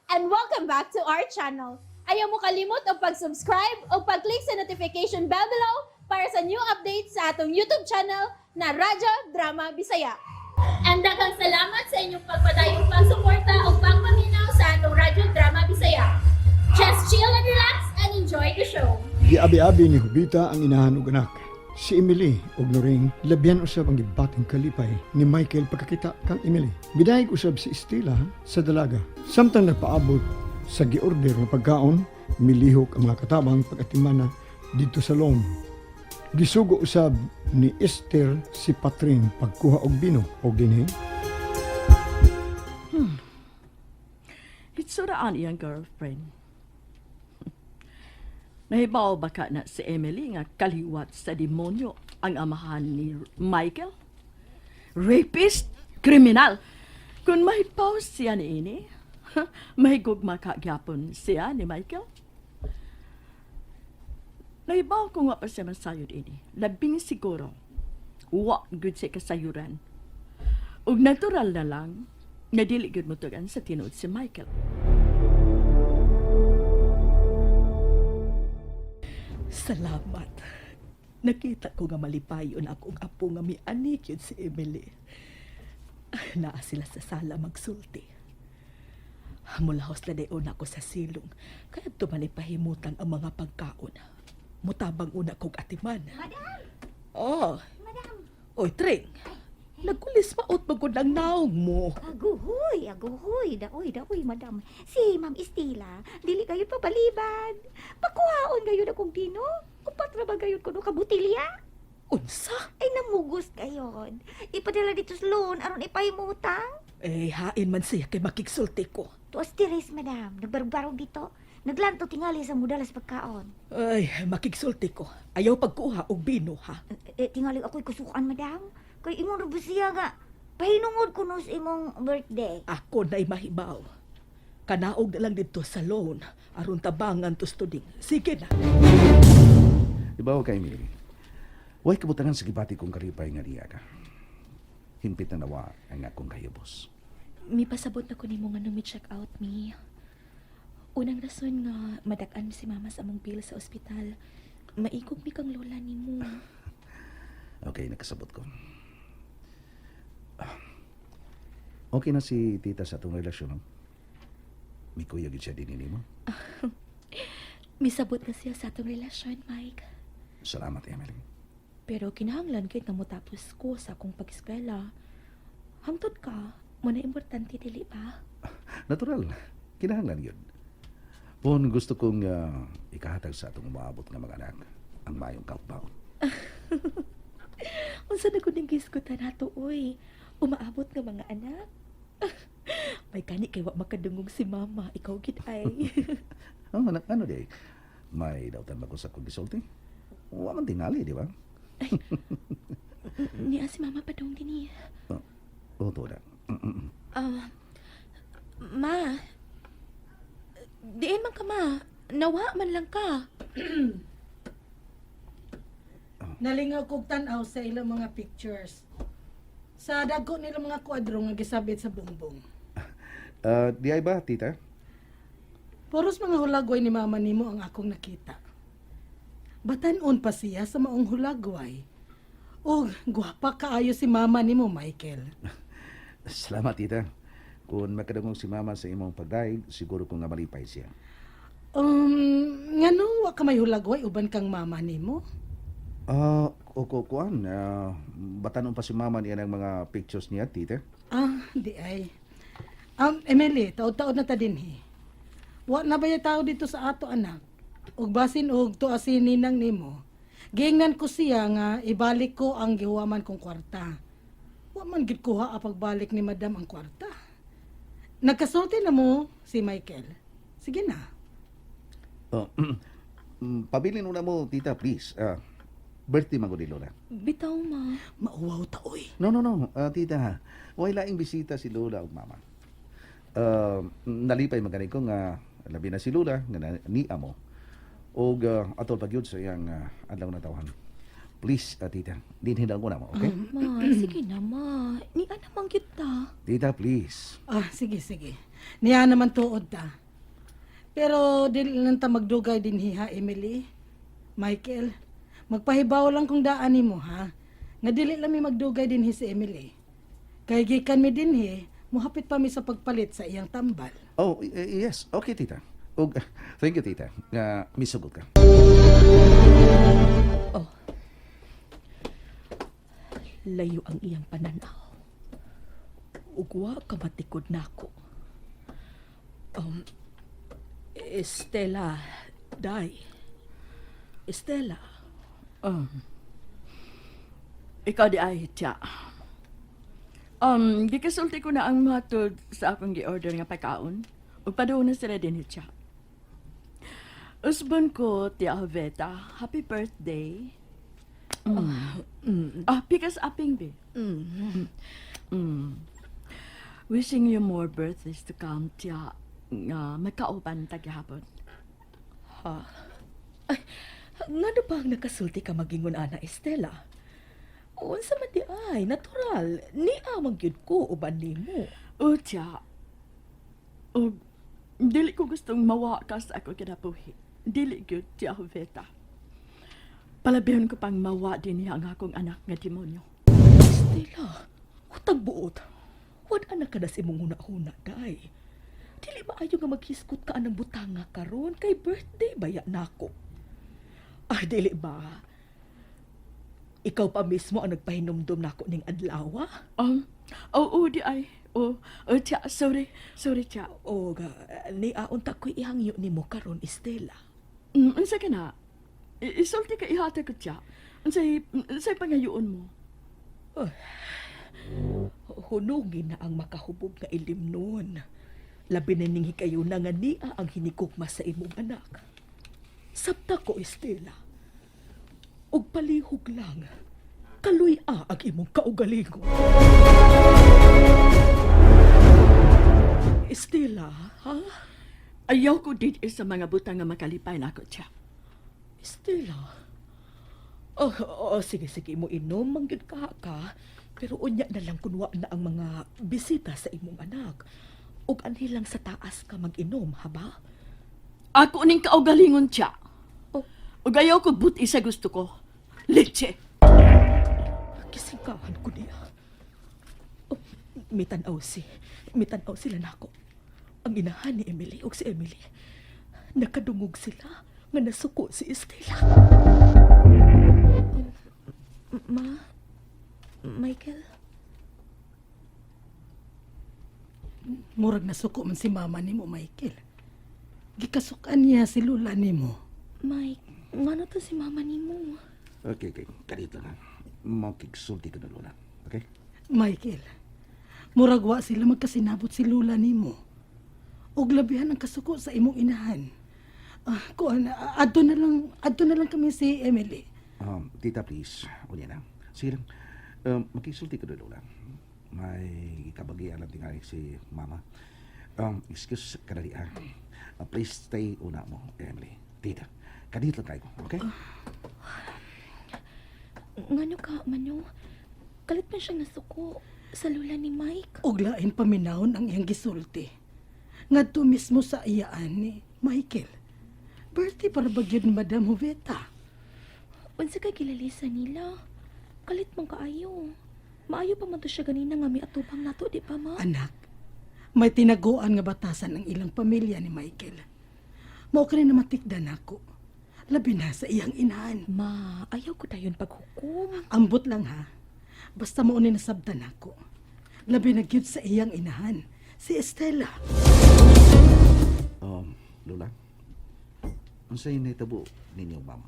And welcome back to our channel. Ayaw mo kalimot og pag-subscribe o pag-click sa notification bell below para sa new updates sa atong YouTube channel na Radyo Drama Bisaya. And daghang salamat sa inyong pagpadayong pagsuporta o pagpaminaw sa atong Radyo Drama Bisaya. Just chill and relax and enjoy the show. Giabi-abi ni Jovita ang inahan ug anak. Si Emily ug Noreen labihan usab ang gibating kalipay ni Michael pagkakita kang Emily. Bidayeg usab si Estela sa dalaga. Samtang nagpaabot sa giorder nga pagkaon, milihok ang mga katabang pag-atimana didto sa loan. Gisugo usab ni Esther si Patring pagkuha og bino og dinhi. Hitsuraan iyang girlfriend. Nahibaw ba ka na si Emily nga kaliwat sa demonyo ang amahan ni Michael? Rapist? Kriminal! Kung mahipaw siya ni ini, mahigugma ka gyapon siya ni Michael. Nahibaw ko nga pa siya masayod ini. Labing siguro, wa gud siya kasayuran. Ug natural na lang, nga dili gyud motugan sa tinuod si Michael. Salamat. Nakita ko nga malipayon akong apo nga mianik yun si Emily. Naa sila sa sala magsulti. Mulahos na dayon ako sa silong. Kaya man ipahimutan ang mga pagkaon. Mutabang una kog atiman. Madam! Oh, Madam! oy Tring. Nagkulis maot magud ang naong mo. Aguhoy, aguhoy, daoy, daoy, madam. Si Ma'am Estela, dili kayo papalibad. Pakuhaon gayon akong bino. Upat ra ba gayon kuno ka butilya? Unsa? Ay namugos gayon. Ipadala dito sa loan aron ipahimutang. Eh, hain man siya kay makigsulti ko. Tuas tiris, madam. Nagbarog-barog dito. Naglanto tingali sa mudalas pagkaon. Ay, makigsulti ko. Ayaw pagkuha og bino, ha? Eh, tingali ako'y kusukan, madam. Kay imong ra ba siya nga. Pahinungod ko no sa imong birthday. Ako na'y mahibaw. Kanaog na lang dito sa loan aron tabangan to studing. Sige na. Ibaw ka, Emily. Huwag kabutangan sa gibati kong karipay nga niya ka. Himpit na nawa ang akong kahibos. Mipasabot na ko nimo nga nung mi-check out mi. Unang rason nga madak-an si mama sa among bill sa ospital. Maikog mi kang lola nimo. Okay, nakasabot ko. Ah, okay na si tita sa atong relasyon, no? May kuya gid siya din nimo. Misabot na siya sa atong relasyon, Mike. Salamat, Emily. Pero kinahanglan kay nga motapos ko sa akong pag-eskwela. Hangtod ka, mo na importante dili ba? Natural, kinahanglan yun. Pon gusto kong ikahatag sa atong umaabot nga mga anak ang mayong kaugbaon. Unsa na gud ning gisgutan nato oy? Umaabot nga mga anak. May gani kay wa makadungog si mama. Ikaw gid ay. Oh, anak, ano di? May dautan ba ko sa akong gisulti? Wa man tingali, di ba? Niya si mama padung dinhi. Oh, oh to na. Ah, ma, diin man ka ma. Nawa man lang ka. Nalingaw kog tan-aw sa ilang mga pictures. Sa dagko nila mga kwadro nga gisabit sa bumbong. Ah, di ay ba, tita? Puros mga hulagway ni mama nimo ang akong nakita. Batan-on pa siya sa maong hulagway. Og gwapa kaayo si mama nimo, Michael. Salamat, tita. Kung makadungog si mama sa imong pagdaig, siguro ko nga malipay siya. Ngano wa ka may hulagway uban kang mama nimo? Ah, oko kuan, batanon pa si mama niya ng mga pictures niya, tita. Ah, di ay. Emily, taod-taod na ta dinhi. Wa na ba tao dito sa ato anak? Ug basin og tuwa si ninang nimo. Giingnan ko siya nga ibalik ko ang gihuwaman kong kwarta. Wa man gid kuha ang pagbalik ni madam ang kwarta. Nagkasulti na mo si Michael. Sige na. Oh, pabilin una mo, tita, please. Ah, birthday man ko ni Lola. Bitaw ma. Mauwaw ta oy. No, no, no. Ah, tita, way laing bisita si Lola ug mama. Ah, nalipay man gani ko nga labi na si Lola nga ni amo. Og atol pagyud sa iyang adlaw na tawhan. Please, tita, dinhin lang ko na mo, okay? Ma, sige na ma. Ni ana man kita. Tita, please. Ah, sige, sige. Niya naman tuod ta. Pero dili lang ta magdugay din ha, Emily. Michael, magpahibaw lang kung daan nimo ha. Nga dili lang mi magdugay dinhi si Emily. Kay gikan mi dinhi, muhapit pa mi sa pagpalit sa iyang tambal. Oh, yes. Okay, tita. Og, thank you, tita. Nga misugot ka. Oh. Layo ang iyang pananaw. Ug wa ka matikod nako. Estela, day. Estela. Ikaw di ay, tiya. Gikasulti ko na ang matod sa akong gi-order nga pagkaon. Ug paduon na sila din, tiya. Usbon ko, Tia Joveta. Happy birthday. Ah, pikas aping, be. Wishing you more birthdays to come, Tia. Nga magkauban taghapon. Ha? Ay, ngano ba ang nakasulti ka magingon ana, Estela? Unsa man di ay, natural. Niya man gyud ko uban nimo. O, tiya. O, dili ko gustong mawakas ako kinabuhi. Dili gyud, Tia Joveta. Palabihan ko pang mawa din niya ang akong anak nga demonyo. Estela, utang buot. Wad anak ka na sa imong huna-huna, day. Dili maayo nga maghiskot ka anang butanga karon kay birthday baya nako. Ah, dili ba? Ikaw pa mismo ang nagpahinumdum nako ning adlaw. Oo, di ay. Oh, oh, tiya, sorry. Sorry, tiya. O ga, ni aunta ko'y ihangyo nimo karon, Estela. Unsa ka na? Isulti ka ihata ko, tiya. Unsay pangayoon mo? Hunugin na ang makahubog nga ilim noon. Labi na ning hikayuna nga niya ang hinikugma sa imong anak. Sabta ko, Estela. Og palihog lang. Kaluy-a ang imong kaugalingon. Estela, ha? Ayaw ko din sa mga butang nga makalipay na ako, tiya. Estela. Oh, oh, sige, sige mo inom, manggid ka ka. Pero unya na lang kunwa na ang mga bisita sa imong anak. Ug anhi lang sa taas ka mag-inom, ha ba? Ako ning kaugalingon, tiya. Oh. Ug ayaw ko buti sa gusto ko. Leche! Kisingkahan ko niya. Oh, mitanaw sila nako. Ang inahan ni Emily ug si Emily. Nakadungog sila nga nasuko si Estela. Ma? Michael? Murag nasuko man si mama nimo, Michael. Gikasukan niya si lula nimo. Mike, ngano to si mama nimo? Okay, okay. Kadito na. Makigsulti ka na, Lola. Okay? Michael, murag wa sila magkasinabot si lula nimo. Ug labihan ang kasuko sa imong inahan. Ah, kuan, adto na lang kami si Emily. Tita, please. Unya na. Sige lang. Makisulti ka na, Lola. May kabagian lang tingali si Mama. Excuse ka na di, ah. Please stay una mo, Emily. Tita, kadito lang kayo, okay? Ngano ka, Mano? Kalit man siyang nasuko sa lula ni Mike. Ug lain paminawon ang iyang gisulti. Ngadto mismo sa iyaan ni Michael. Birthday para ba gyud ni Madam Joveta? Unsa kay gilalisa nila? Kalit man kaayo. Maayo pa man to siya ganina nga miatubang nato, di ba, ma? Anak, may tinaguan nga batasan ang ilang pamilya ni Michael. Mao kani na matikdan ako. Labi na sa iyang inahan. Ma, ayaw ko dayon paghukom. Ambot lang ha. Basta mao ni nasabtan ako. Labi na gyud sa iyang inahan, si Estela. Lola, unsay nahitabo ninyo, Mama?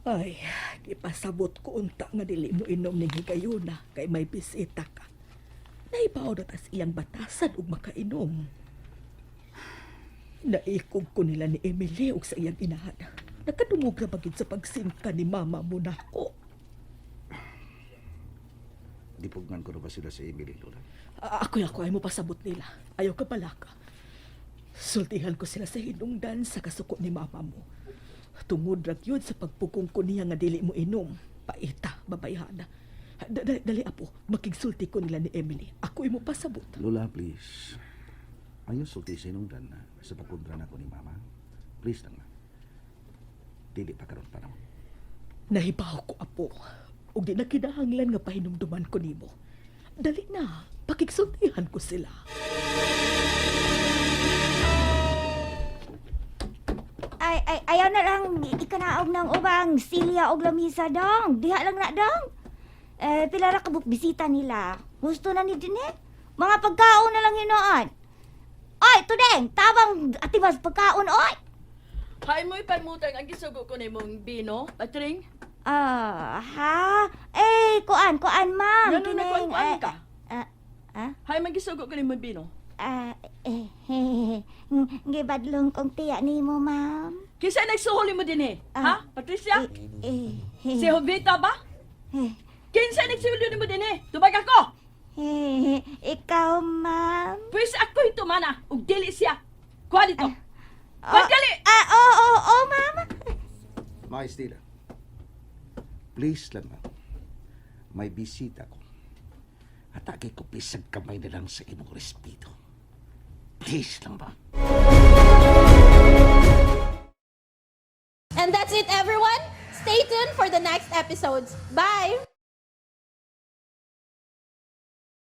Ay, gipasabot ko unta nga dili mo inom ning higayuna kay may bisita ka. Naibaw na tas iyang batasan ug makainom. Naikog ko nila ni Emily ug sa iyang inahan. Nakadungog ra bagid sa pagsingka ni mama mo nako. Dipugnan ko na ba sila sa Emily, Lola? Ako ay mo pasabot nila. Ayaw ka palaka. Sultihan ko sila sa hinungdan sa kasuko ni mama mo. Tungod ra gyud sa pagpugong ko niya nga dili mo inom. Paita, babayhana. Dali, apo, makigsulti ko nila ni Emily. Ako imo pasabot. Lola, please. Ayaw sulti sa inungdan na sa pagkontra nako ni mama. Please lang, ma. Dili pa karon panahon. Nahibaw ko, apo. Ug di na kinahanglan nga pahinumduman ko nimo. Dali na, pakigsultihan ko sila. Ay, ay, ayaw na lang ikanaog ng ubang silya og lamisa dong. Diha lang na dong. Eh, pila ra kabuk bisita nila. Gusto na ni Jeanette. Mga pagkaon na lang hinoon. Oy, tudeng, tabang atibas pagkaon, oy. Hay mo ipamutang ang gisugo ko nimong bino, Patring. Ah, ha? Eh, kuan, kuan, ma'am. Ngano nagkuan-kuan eh, ka? Ah, ah, Hay man gisugo ko nimong bino. ah, eh, eh, gibadlong kong tiya nimo, ma'am. Kinsa nagsuhol mo dinhi? Ah. Ha, Patricia? Eh, eh, Si Jovita ba? eh, Kinsa nagsuhol nimo dinhi? Tubag ako. eh, ikaw, ma'am. Pwes ako hitumana ug dili siya. Kuha dito. Ah, Pagdali! Ah, oo, oo, oo, ma'am. Ma Estela, please lang, ma. May bisita ko. At agay ko bisag kamay na lang sa imong respeto. Please lang ba? And that's it, everyone. Stay tuned for the next episodes. Bye!